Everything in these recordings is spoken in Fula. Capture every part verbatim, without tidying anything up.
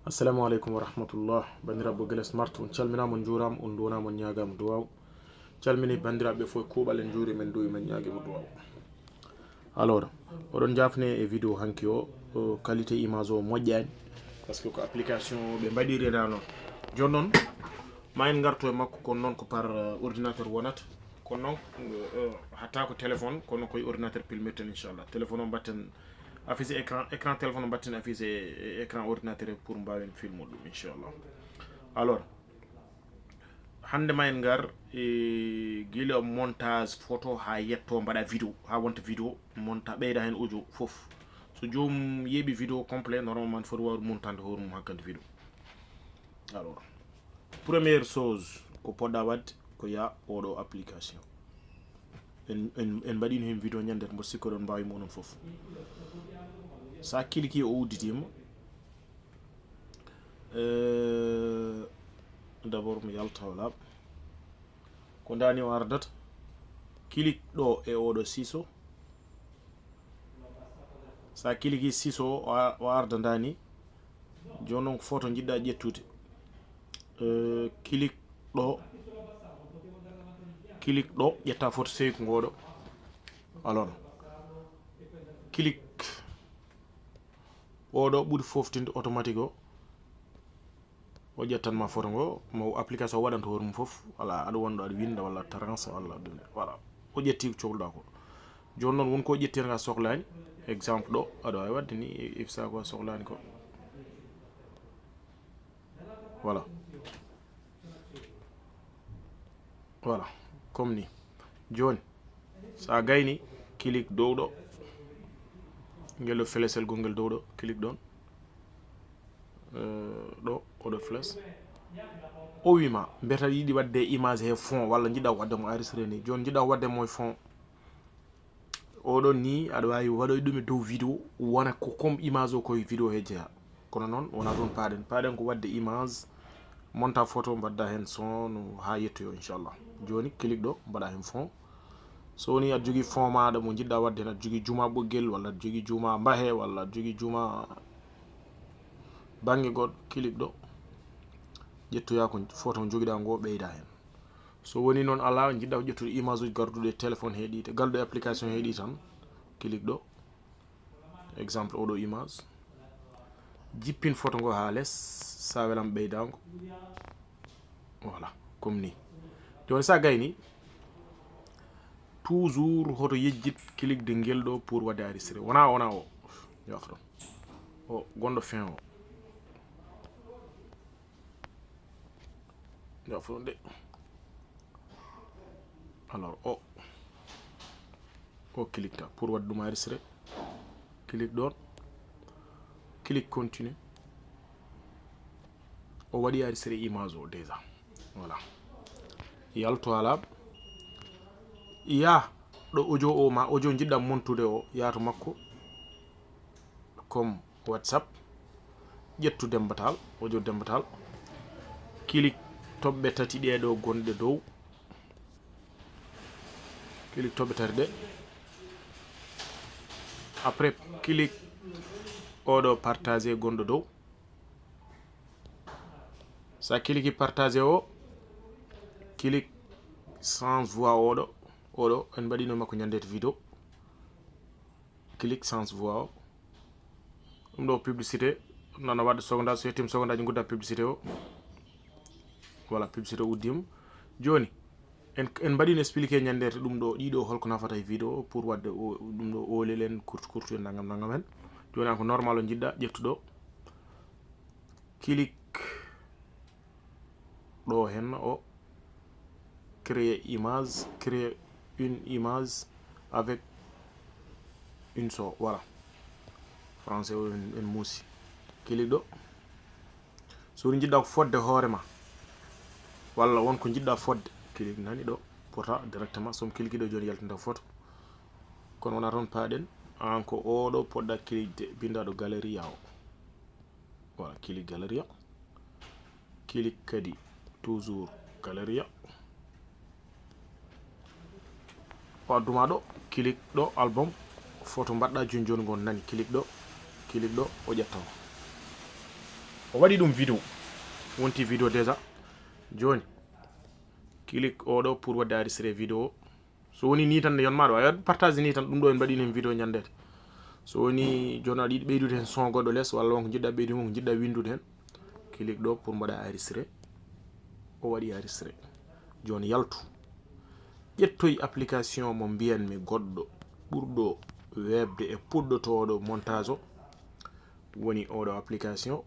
Assalamu aleykum wa rahmatullah. Banndiraaɓe Google Smart, on calminaama, on njuuraama, on nduwanaama, on ñaagaama duwaaw. Calmini banndiraaɓe fof e kuuɓal, en njuuriima, en nduwiima, en ñaagiima duwaaw. Alors, oɗon njaafne e vidéo hanki o, o qualité image o moƴƴaani, parce que ko application ɓe mbaɗiri na noon. Jooni noon, ma en ngartu e makko, kono noon ko par, euh, ordinateur wonata. Kono noon, euh, hatta ko téléphone, kono koye ordinateur pilmirten, inchallah. Téléphone o mbatten affiché écran, écran téléphone o mbatten affiché e écran ordinateur pour mbaawen filmude ɗum, inchallah. Alors, hannde ma en ngar e gila montage photo haa yetto mbaɗa vidéo, haa wonta vidéo monta, ɓeyda heen audio fof. So joomum yeeɓi vidéo complet, normalement foti waawde montande hoore mum hankadi vidéo. Alors, première chose ko poɗɗa waɗde ko ya oɗo application. En, en, en mbaɗino heen vidéo ñande, mboɗo sikki oɗon mbaawi mo onon fof. Sa cliqué o udditiima. Euh, d'abord mi yalta o laaɓa. Ko ndani o ardata. Clique ɗo e oɗo ciseau. Sa cliqué ciseau o a-, o arda ndani. Jooni noon ko photo njiɗɗa ƴettude. Euh, clique ɗo. Clique ɗo, ƴetta photo seyku ngo ɗo. Alors, clique. Oɗo ɓuri foftinde automatique o. O ƴettan ma photo ngo, mo application o waɗanta hoore mum fof. Voilà, aɗa wonɗo aɗa winda walla trans walla ɗum. Voilà. O ƴetti ko cohluɗa ko. Jooni noon won ko ƴetti hen ka sohlaani. Exemple ɗo, aɗa waawi waɗde ni, ifsa ko a sohlaani ko. Voilà. Voilà, comme ni. Jooni, sa gayni, clique dow ɗo. Ngel ɗo flèche gongel dow ɗo, clique ɗon. Euh, ɗo, oɗo flèche. O wima, mbeta yiɗi waɗde image he fond, walla jiɗɗa waɗde mo enregistré ni. Jooni jiɗɗa waɗde mo e fond. Oɗon ni, aɗa waawi waɗoy ɗum e dow vidéo, wona ko comme image o koye vidéo he jeya. Kono noon, wona ɗum paaɗen. Paaɗen ko waɗde image, monta photo, mbadda heen son, no haa yettoyo, inchallah. Jooni, clique ɗo, mbaɗa heen fond. So woni aɗa jogii fond maaɗa mo njiɗɗa waɗde heen, aɗa jogii juma ɓoggel, walla aɗa jogii juma mbahe, walla aɗa jogii juma bannge goɗɗo, clique ɗo. Ƴettoya ko photo mo jogiɗa ngo, ɓeyda heen. So woni noon alaa, njiɗɗa ko ƴettude image uji garduɗi e téléphone he ɗi, garduɗi e application he ɗi tan, clique ɗo. Exemple, oɗo image. Jippin photo ngo haa les, sa welam ɓeydango. Voilà, comme ni. Jooni sa gayni, toujours hoto yejjit clique de ngel ɗo pour waɗde enregistré. Wona, wona o. Yafo ɗon. O, gonɗo fin o. Nde o fof de. Alors, o, o clique ta pour waɗde ɗum enregistré. Clique ɗon. Clique continue. O waɗi enregistré image o déjà. Voilà. Yalto alaa. Ya ɗo audio o ma audio jiɗɗa montude o, ya to makko. Comme WhatsApp, ƴettu Demba Tall, audio Demba Tall. Clique toɓɓe tati ɗee ɗo gonɗe dow. Clique toɓɓe tati ɗe. Après, clique oɗo partager gonɗo dow. Sa clique partager o, clique change voix oɗo. Oɗo, en mbaɗino makko ñande to vidéo. Clique change voix o. Ɗum ɗo publicité, nana waɗde secondaire, so yettima secondaire, ngudda publicité o. Voilà, publicité o uddima. Jooni, en, en mbaɗino expliqué ñande to ɗum ɗo, ɗiɗo holko nafata e vidéo pour waɗde o, ɗum ɗo olel en, courte, courte en, nangam, nangam en. Jooni an ko normal o jiɗɗa, ƴettu ɗo. Clique ɗo henna o, créer image, créer une image avec une so, voilà. Français o en, en muusi. Clique ɗo. So woni jiɗɗa ko fodde hoore ma, walla won ko jiɗɗa fodde, clique nani ɗo, pota directement, so mi clique ɗo jooni yaltinta photo. Kono wona toon paaɗen, an ko oɗo poɗɗa clique de, binda ɗo galerie o. Voilà, clique galerie. Clique kadi toujours galerie. O adduma ɗo, clique ɗo album, photo mbaɗɗa joni joni ngon nani, clique ɗo, clique ɗo, o ƴetta o. O waɗi ɗum vidéo. Wonti vidéo déjà. Joni, clique oɗo pour waɗde enregistrer vidéo. So woni ni tan, ne yon maɗo, a waɗ partage ni tan, ɗum ɗo en mbaɗi hen vidéo ñandede. So woni joni aɗa yiɗi ɓeydude hen son goɗɗo less, walla wonko jiɗɗa ɓeydude, wonko jiɗɗa windude hen, clique ɗo pour mbaɗa enregistrer. O waɗi enregistrer. Joni yaltu. Ƴettoy application mo mbiyanmi goɗɗo ɓurɗo weeɓde e puɗɗotooɗo montage o. Woni oɗo application.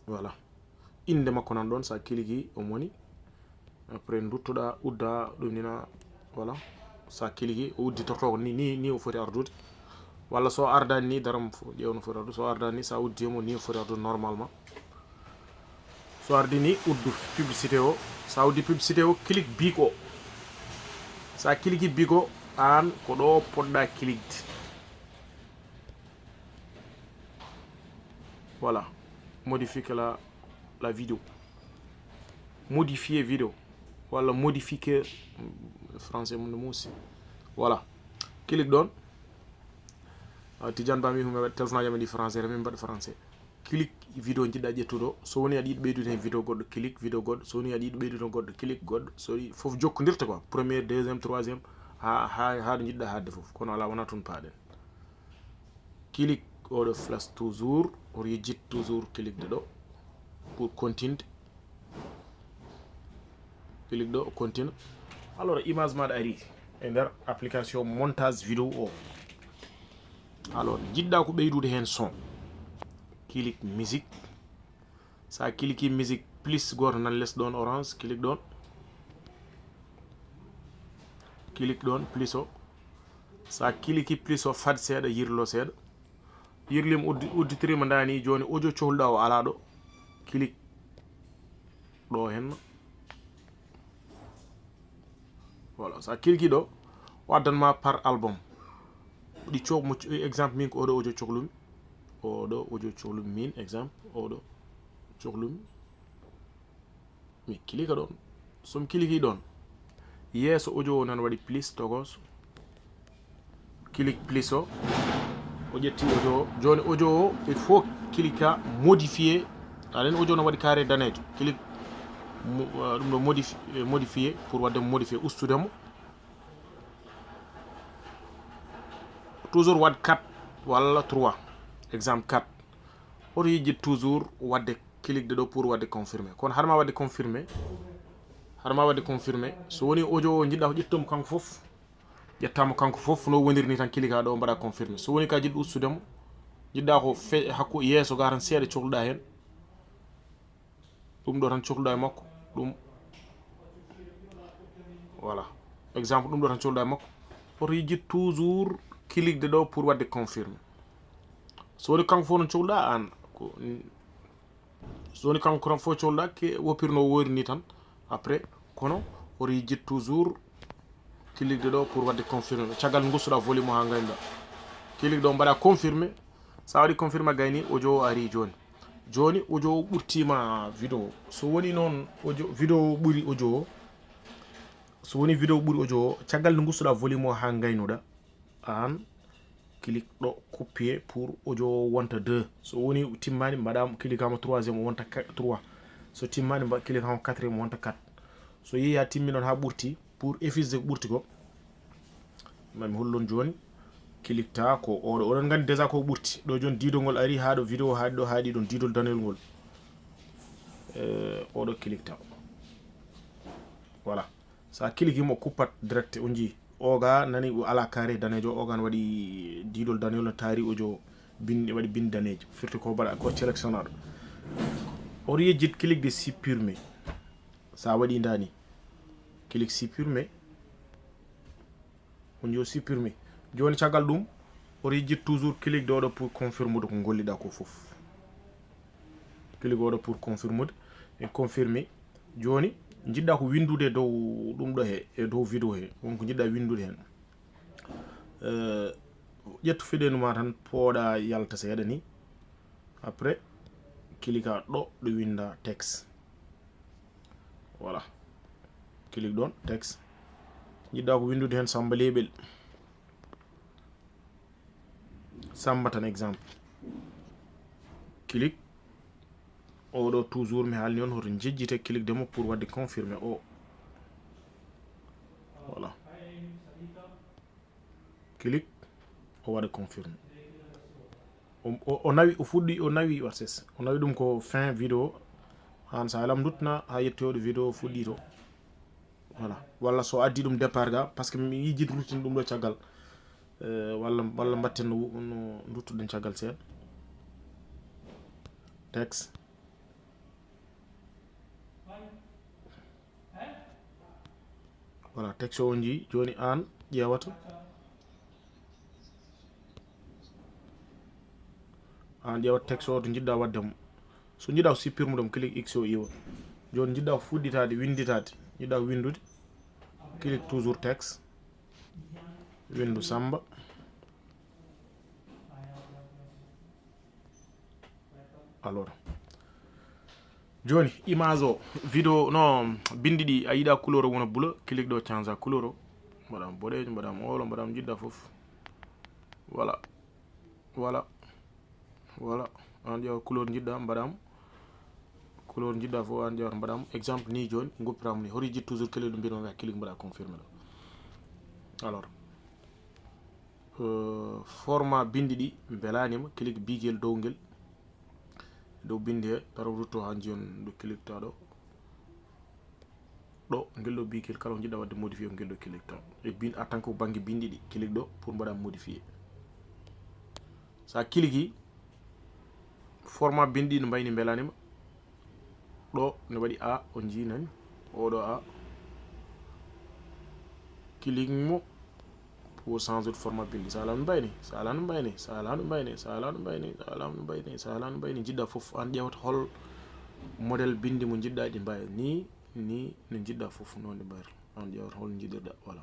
Voilà. Innde makko nan ɗon, sa clique on woni. Après, duttoɗa, udda, ɗum nina, voilà. Sa clique, o udditorto ko ni, ni, ni o foti ardude. Walla so ardani ni, daram fo, ƴeew no foti ardude. So ardani ni, sa uddi mo, ni o foti ardude normalement. So ardi ni, uddu publicité o. Sa uddi publicité o, clique big o. Sa clique big o, an ko ɗo poɗɗa cliquede. Voilà. Modifier la, la vidéo. Modifier vidéo. Walla modifier, français mum no muusi. Voilà. Clique ɗon. Ah, Tidiane Ba mi humi waɗi téléphone aji amen ɗi français, min mbaɗa français. Clique vidéo jiɗɗa ƴettude o. So woni aɗa yiɗi ɓeydude hen vidéo goɗɗo, clique vidéo goɗɗo. So woni aɗa yiɗi ɓeydude goɗɗo, clique goɗɗo. So woni fof jokkodirta quoi. Première, deuxième, troisième, ha, ha, ha ɗo jiɗɗa haadde fof. Kono ala, wona toon paaɗen. Clique oɗo plus toujours, oto yejjit toujours cliquede ɗo pour continuer. Clique ɗo, continue. Alors, image maɗa ari e nder application montage vidéo o. Alors, jiɗɗa ko ɓeydude hen son. Clique musique. Sa clique musique plus goto nan less ɗon orange, clique ɗon. Clique ɗon plus o. Sa clique plus o, fad seeɗa, yirlo seeɗa. Yirlim uddi-, udditirima ndani, joni audio cohluɗa o ala ɗo. Clique ɗo henna. Voilà, sa clique ɗo, o addanma par album. Ɗi coh-, mo, exemple, min ko oɗo audio cohlumi. Oɗo audio cohlumi min, exemple, oɗo cohlumi. Mi clique ɗon. So mi clique ɗon, yeeso audio o nan waɗi plus tokoso. Clique plus o. O ƴetti audio o. Joni audio o, il faut clique modifier. Aɗa andi audio o nan waɗi carré danejo. Clique mo-, uh, ɗum ɗo modif-, eh, modifier pour waɗde mo modifier, ustude mo. Toujours waɗ quatre walla trois. Exemple quatre. Oto yejjit toujours waɗde clique de ɗo pour waɗde confirmer. Kono haɗa ma waɗde confirmer, haɗa ma waɗde confirmer, so woni audio o jiɗɗa ko ƴettude mo kanko fof, ƴetta mo kanko fof no woniri ni tan, clique ɗo mbaɗa confirmer. So woni ka jiɗɗa ustude mo, jiɗɗa ko fe-, hakku yeeso ga tan seeɗa cohluɗa hen. Ɗum ɗo tan cohluɗa e makko. Ɗum, voilà. Exemple, ɗum ɗo tan cohluɗa e makko. Oto yejjit toujours clique de ɗo pour waɗde confirmer. So woni kanko fof no cohluɗa an, ko, so woni kanko tan fof cohluɗa, ke woppirno woori ni tan. Après, kono oto yejjit toujours clique de ɗo pour waɗde confirmer. Caggal nde gustoɗa volume o ha gaynuɗa. Clique ɗo mbaɗa confirmer. Sa waɗi confirmer gayni, audio o ari joni. Joni audio o ɓurtima vidéo. So woni noon audio, vidéo o ɓuri audio o. So woni vidéo o ɓuri audio o, caggal nde gustoɗa volume o ha gaynuɗa, an clique ɗo copier pour audio o wonta deux. So woni timmani, mbaɗama, cliquama troisième, o wonta qua-, trois. So timmani, mba-, cliquama quatrième, o wonta quatre. So yeehi ha timmi noon ha ɓurti, pour effacer ko ɓurti ko, mami hollon joni. Cliqueta ko oɗo. Oɗon gandi déjà ko ɓurti. Ɗo joni didol ngol ari ha ɗo vidéo, ha ɗo, ha ɗiɗon didol daneyol ngol. Eh, oɗo cliqueta. Voilà. Sa clique mo kuppat direct, on jii. O ga nani o ala carré danejo, o ga na waɗi didol daneyol no taari audio bin-, waɗi bindi daneji. Firti ko mbaɗa ko sélectionnaɗo. Oto yejjit clique de supprimer. Sa waɗi ndani. Clique supprimer. On yo supprimer. Joni caggal ɗum, oto yejjit toujours clique de oɗo pour confirmude ko golliɗa ko fof. Clique oɗo pour confirmude. En confirmer. Joni, jiɗɗa ko windude e dow ɗum ɗo he, e dow vidéo he. Wonko jiɗɗa windude hen. Eh, ƴettu feɗendu ma tan, pooɗa yalta seeɗa ni. Après, clique ɗo, ɗo winda texte. Voilà. Clique ɗon, texte. Jiɗɗa ko windude hen Samba Leɓel. Samba tan exemple. Clic. Oɗo toujours mi haalni on hoto jejjite, clic de mo pour waɗde confirmer o. Voilà. Clic, o waɗa confirmer. O, o, o nawi, o fuɗɗi, o nawi, watses. O nawi ɗum ko fin vidéo. Han sa lam duttana ha yetti oɗo vidéo fuɗɗi to. Voilà. Walla so addi ɗum départ ga, parce que mi yijit rutin ɗum ɗo caggal. Eh, walla, walla mbatten no, no duttuɗen caggal seeɗa. Texte. Voilà, texte o on jii. Joni an ƴeewata. An ƴeewata texte o to jiɗɗa waɗde mo. So jiɗɗa ko suppirmude mo, clic X o iwa. Joni jiɗɗa ko fuɗɗitaade, winnditaade. Jiɗɗa ko winndude. Clic toujours texte. Winndu Samba. Alors. Joni, image o, vidéo, no, bindi ɗi, a yiɗa couleur o wona bula, clic ɗo change couleur o. Mbaɗam boɗeejo, mbaɗam olo, mbaɗam jiɗɗa fof. Voilà. Voilà. Voilà. An ƴeewa couleur jiɗɗa, mbaɗam. Couleur jiɗɗa fof, an ƴeewata, mbaɗam. Exemple ni joni, goppirama ni. Hoto jiɗ toujours clic ɗo mbiyatma clic mbaɗa confirmer ɗo. Alors. Euh, format bindi ɗi mbelani ma, clic bigel dow ngel. Dow bindi he, tawa rutto ha jiyon ɗo clic ta ɗo. Ɗo, ngel ɗo bigel kala ko jiɗɗa waɗde modifier ko ngel ɗo clic ta. E bin, en tant que banggue bindi ɗi, clic ɗo pour mbaɗa modifier. Sa clic i, format bindi ɗi no mbayni mbelani ma. Ɗo ne waɗi A, on jii nani? Oɗo A. Clic mo pour changer de format bindi. Sa alano mbayni, sa alano mbayni, sa alano mbayni, sa alano mbayni, sa alano mbayni, sa alano mbayni. Jiɗɗa fof, an ƴeewata hol modèle bindi mo jiɗɗa ɗi mbaya. Ni, ni, no jiɗɗa fof, noon ɗi mbayata. An ƴeewata hol jiɗirɗa, voilà.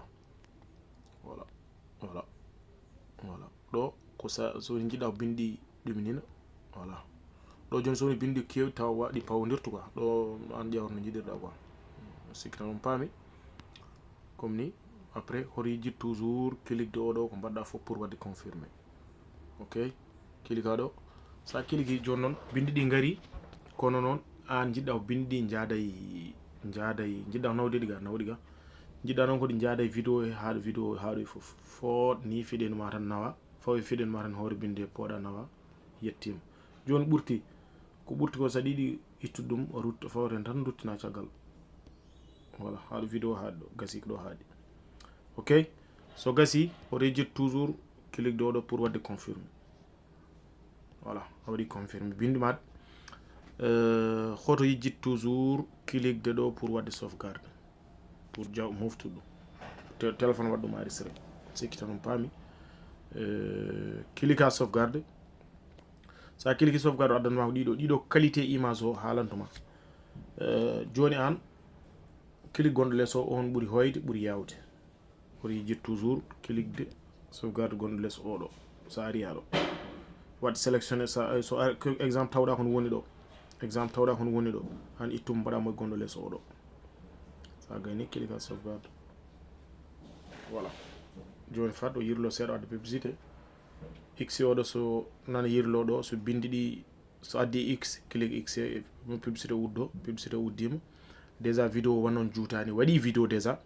Voilà. Voilà. Voilà. Ɗo ko sa, so woni jiɗɗa ko bindi ɗuminina. Voilà. Ɗo joni so woni bindi kewi tawa waɗi pawdirtu quoi. Ɗo an ƴeewata no jiɗirɗa quoi. Sikki tan on paami. Comme ni, après, hoto yejjit toujours clic de oɗo ko mbaɗɗa fof pour waɗde confirmer. Ok. Clic a ɗo. Sa clic i joni noon, bindi ɗi ngari, kono noon an jiɗɗa ko bindi ɗi njaaday, njaaday, jiɗɗa ko nawde ɗi ga, nawɗi ga. Jiɗɗa noon ko ɗi njaaday vidéo he, haa ɗo vidéo, haa ɗo e fof. Foot ni fiɗen ma tan nawa, faw e fiɗen ma tan hoore bindi he pooɗa nawa, yettima. Joni ɓurti, ko ɓurti ko sa ɗiɗi ittude ɗum, rut-, fawten tan duttina caggal. Voilà, haa ɗo vidéo haaɗi ɗo, gasi ko ɗo haaɗi. Ok, so gasi, hoto yejjit toujours, clic de oɗo pour waɗde confirme. Voilà, a waɗi confirme. Bindi ma, euh, hoto yejjit toujours, clic de ɗo pour waɗde sauvegarde. Pour jaw moftude ɗum. Te-, téléphone waɗa ɗum enregistré. Sikki tan on paami. Euh, clic a sauvegarde. Sa clic i sauvegarde o addanma ko ɗiɗo, ɗiɗo qualité image o haalantuma. Euh, joni an, clic gonɗo les o, on ɓuri hoyde, ɓuri yawde. Hoto yejjit toujours, clic de sauvegarde gonɗo les oɗo. Sa ari ha ɗo. Waɗ sélectionné, sa, so ar-, ko exemple tawɗa ko no woni ɗo. Exemple tawɗa ko no woni ɗo. An ittum mbaɗa mo e gonɗo les oɗo. Sa gayni, clic a sauvegarde. Voilà. Joni fat o yirlo seeɗa, wadde publicité. X oɗo so nana yirlo ɗo, so bindi ɗi, so addi X, clic X, publicité uddo, publicité uddima. Déjà vidéo wonnon juutani, waɗi vidéo déjà.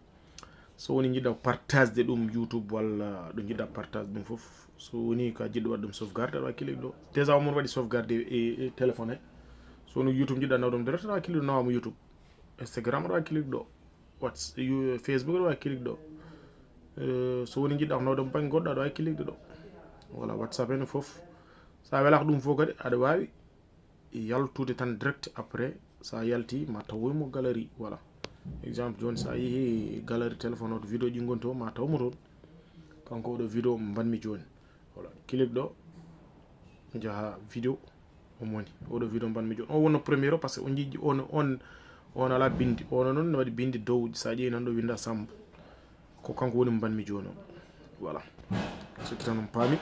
So woni jiɗɗa partage de ɗum YouTube walla ɗo jiɗɗa partage ɗum fof. So woni ka jiɗɗo waɗa ɗum sauvegarde, aɗa wawi clic ɗo. Déjà omon waɗi sauvegarde e, e téléphone he. So woni YouTube jiɗɗa nawa ɗum direct, aɗa wawi clic ɗo nawama YouTube. Instagram aɗa wawi clic ɗo. Whats-, you-, Facebook aɗa wawi clic ɗo. Eh, so woni jiɗɗa ko nawde mo banggue goɗɗo, aɗa wawi clic ɗo. Voilà, WhatsApp en fof. Sa welaka ɗum fof kadi, aɗa wawi yaltude tan direct après. Sa yalti, ma tawoy mo galerie, voilà. Exemple, joni sa yeehi galerie téléphone o to vidéo ji gonti o, ma taw mo toon. Kanko oɗo vidéo mo mbanmi joni. Voilà, clic ɗo, jaaha vidéo, omo woni. Oɗo vidéo mbanmi joni. O wonno premier o, parce que on jiɗi on, on, on ala bindi. On noon ne waɗi bindi dow, sa ƴeewi nan ɗo winda Samba. Ko kanko woni mo mbanmi joni o. Voilà. Sikki tan on paami.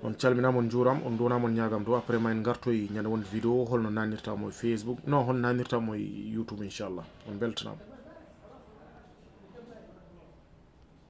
On calminama, on juurama, on donama, on ñaagama to. Après ma en gartoy ñande wonde vidéo, holno nanirta mo e Facebook. Non, holno nanirta mo e YouTube, inchallah. On beltanama.